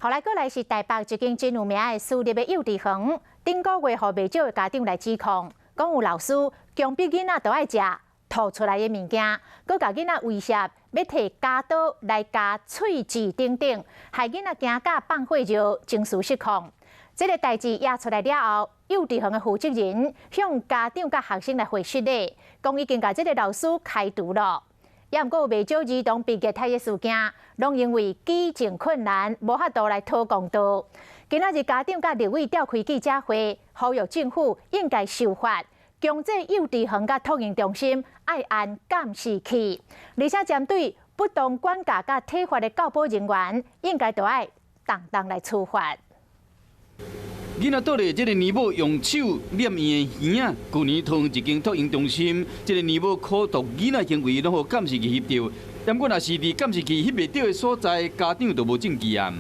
後來過來是台北一間真有名的私立的幼稚園，頂個月予袂少的家長來指控，講有老師強迫囡仔都愛食吐出來的物件，閣共囡仔威脅欲提鉸刀來鉸喙齒等等，害囡仔驚甲放血尿，情緒失控。這个代誌惹出來了後，幼稚園的負責人向家長佮學生來回失禮，講已經共這个老師開除了。也毋過有袂少兒童被虐待的事件，攏因為舉證困難，無法度來討公道。今仔日家長佮立委召開記者會，呼籲政府應該修法，強制幼稚園佮托嬰中心愛安監視器，而且針對不當管教佮體罰的教保人員，應該都愛重重來處罰。囡仔倒咧，這个年母用手捏伊的耳仔。舊年桃園一間托嬰中心，這个年母苦毒囡仔行為，攏予監視器翕著。毋過，若是佇監視器翕袂著的所在，家長就無證據啊。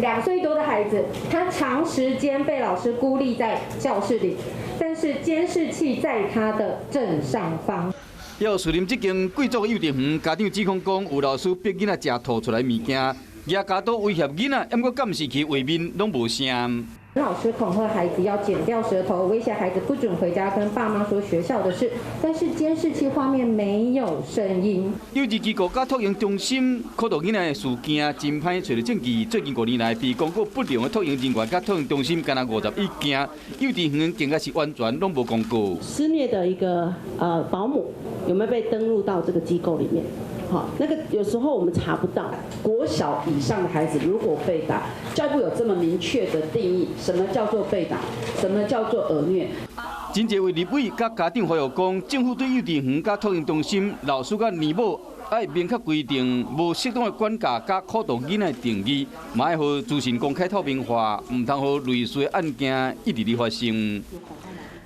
2歲多的孩子，他長時間被老師孤立在教室裡，但是監視器在他的正上方。要士林這間貴族幼稚園，家長指控講，有老師逼囡仔食吐出來物件，舉鉸刀威脅囡仔，毋過監視器畫面攏無聲。老師恐嚇孩子要剪掉舌頭，威脅孩子不准回家跟爸媽說學校的事，但是監視器畫面沒有聲音。幼稚機構佮托嬰中心苦毒囡仔的事件，真歹揣著證據。最近5年來，被公告不良的托嬰人員佮托嬰中心，干焦51件，幼稚園更加是完全攏無公告。施虐的一個保姆有沒有被登錄到這個機構裡面？好，那個有時候我們查不到。國小以上的孩子如果被打，教育部有這麼明確的定義，什麼叫做被打，什麼叫做兒虐？真濟位立委佮家長呼籲講，政府對幼稚園佮托嬰中心老師佮年母愛明確規定，無適當的管教佮苦毒囡仔的定義，嘛愛予資訊公開透明化，毋通予類似的案件一直咧發生。